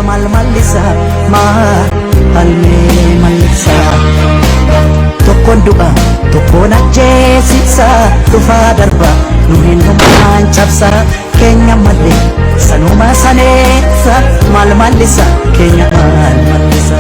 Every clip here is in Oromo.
Maal mallisa maal mee mallisa tokkoon du'a tokkoon ajjeesisa dhufaa darba nu hinnumaan cabsa keenya malee sanuma saneessa maal mallisa keenya maal mallisa.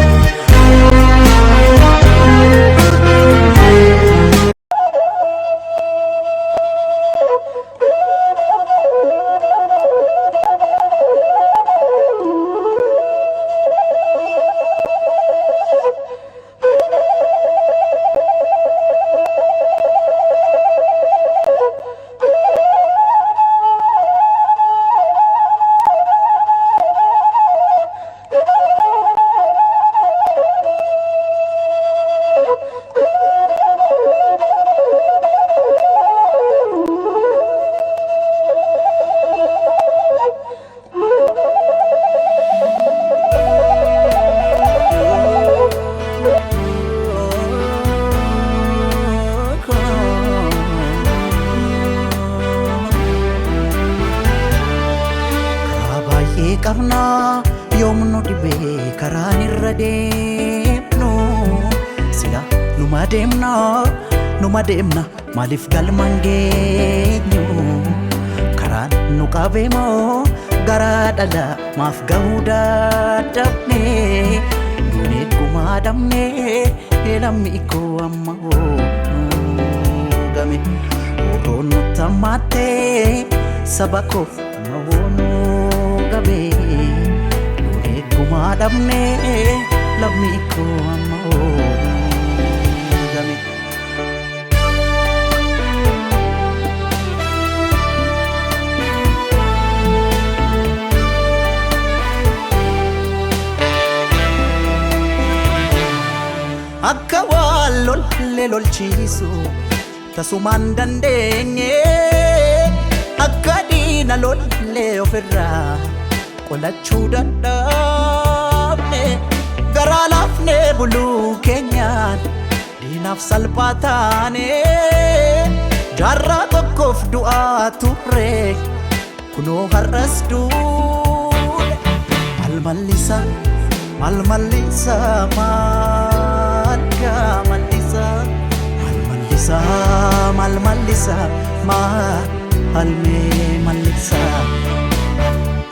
Karaa baay'ee qabna yoom nu dhibee karaan irra deemnu sila numa deemna numa deemna maaliif galma hin geenyu karaan nu qabeemoo garaa dhala maaf gahuu dadhabne duunee gumaa dhabne lammi koo amma hoo nu game Oroon nutti hammaattee saba koo amma hoo nu gabe duunee gumaa dhabne lammi koo amma hoo nu game. Akka waan lolle lolchiisu tasumaan dandeenye akka diina lolle ofirraa qolachuu dadhabne garaa laafne buluu keenyaan diinaaf salphaa taane jaarraa tokkoof du'aa turre kunoo har'as duune maal mallisa maal mallisa maal gaa mallisa maal mallisa maal mallisa maal mee mallisa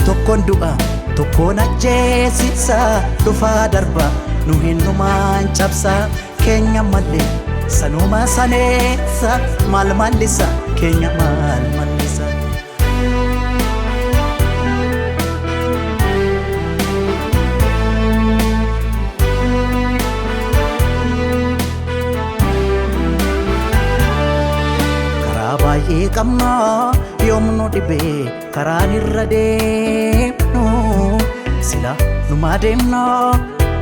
tokkoon du'a tokkoon ajjeesisa dhufaa darba nu hinnumaan cabsa keenya malee sanuma saneessa maal mallisa keenya maal mallisa. Karaa baay'ee qabna yoom nu dhibee karaan irra deemnu sila numa deemna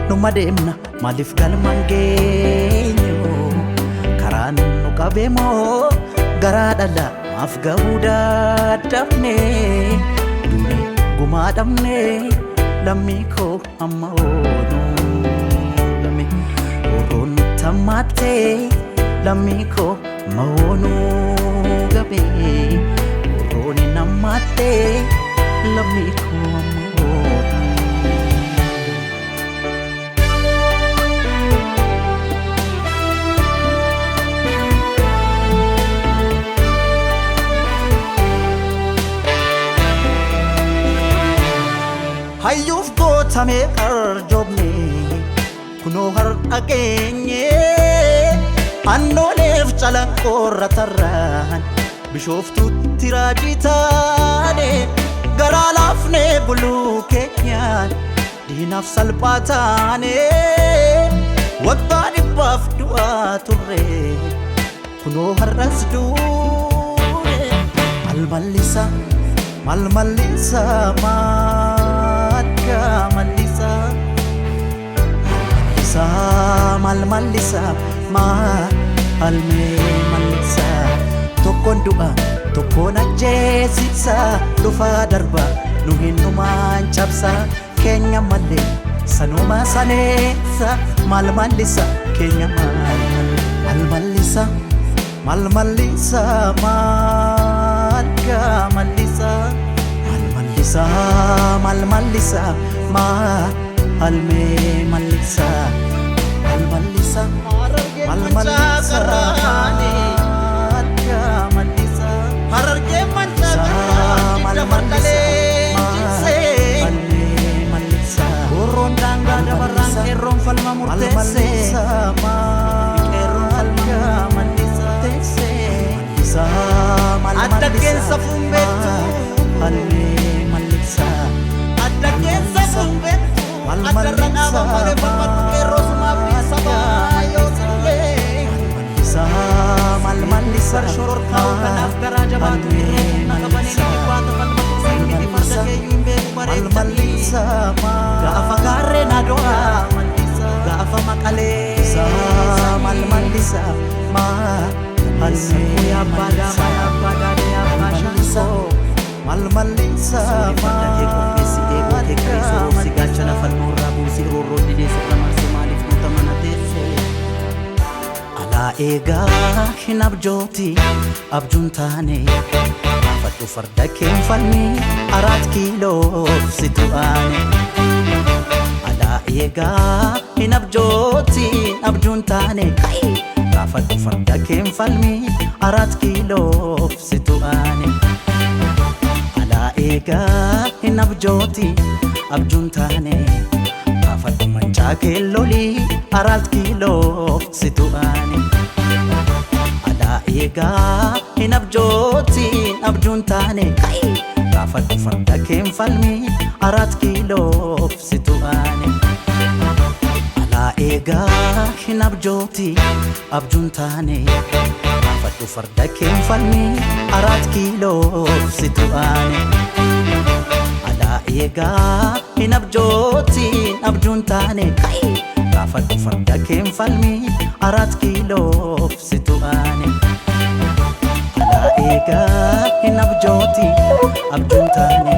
numa deemna maaliif galma hin geenyu karaan nu qabeemoo garaa dhala maaf gahuu dadhabne duune gumaa dhabne lammii koo amma oolu game Oroon nutti hammaattee lammii koo amma ooluu gabe Oroon hin hammaattee lammii koo amma ooluu. Hayyuuf gootamee arjoomne kunoo har'a geenye annooleef calanqoorra tarraan bishooftuutti raajii taane garaa laafnee buluu keenyaan diinaaf salphaa taane waggaa dhibbaaf du'aa turre kunoo har'as duune maal mallisa maal mallisa maal gaa mallisa mallisa maal mallisa maal mee mallisa tokkoon du'a tokkoon ajjeesisa dhufaa darba nu hinnumaan cabsa keenya malee sanuma saneessa maal mallisa keenya maal maal mallisa maal mallisa maal gaa mallisa maal mallisa. Mallisa mal mallisa maal mee mallisa mal mallisa Harargeen mal mancaa mallisa qarraani. mallisa Harargeen mancaa qarraa mal jidda mallisa fardalee jigsee. maal mee mallisa Gorroon daangaa dabarraan qeerroon falma mal murteessee. mallisa Qeerroon falma murteessee. mal Adda keessa fuun beektu. maal mee mallisa Adda keessa fuun beektu. Mal Adda irra dhaaban malee mallisa falmattu qeerroo sumaaf dhiisa baay'oo sillee. mallisa mal mallisa Bar shororkaa'u kanaaf garaa jabaatu irree humna qabanii ni jibbaata falmatu siin miti farda keeyyuu hin beeku mal bareechanii. mallisa Gaafa gaarreen ado'aa gaafa maqalee mal mallisa maal mee abbaa daamaa abbaa daadee abbaa shankoo. mal mallisa Farda kee qopheessi eeguu kee qaree sororsi gaachana falmoorraa buusii roorroo didee sirra marsee maaliif guuta mana teessee. Alaa eegaa hin abjooti abjuun taane gaafadhu farda keen falmi 4 kiiloof situ aane. Alaa eegaa hin abjooti abjuun taane gaafadhu farda keen falmi 4 kiiloof situ aane. Alaa eegaa hin abjooti abjuun taane gaafadhu mancaa keellolii 4 kiiloof situ aane. Alaa eegaa hin abjooti abjuun taane gaafadhu farda keen falmi 4 kiiloof situ aane. Alaa eegaa hin abjooti abjuun taane gaafadhu farda keen falmi 4 kiiloof situ aane. Alaa eegaa hin abjooti abjuun taane gaafadhu farda keen falmi 4 kiiloof situ aane. Alaa eegaa hin abjooti abjuun taane.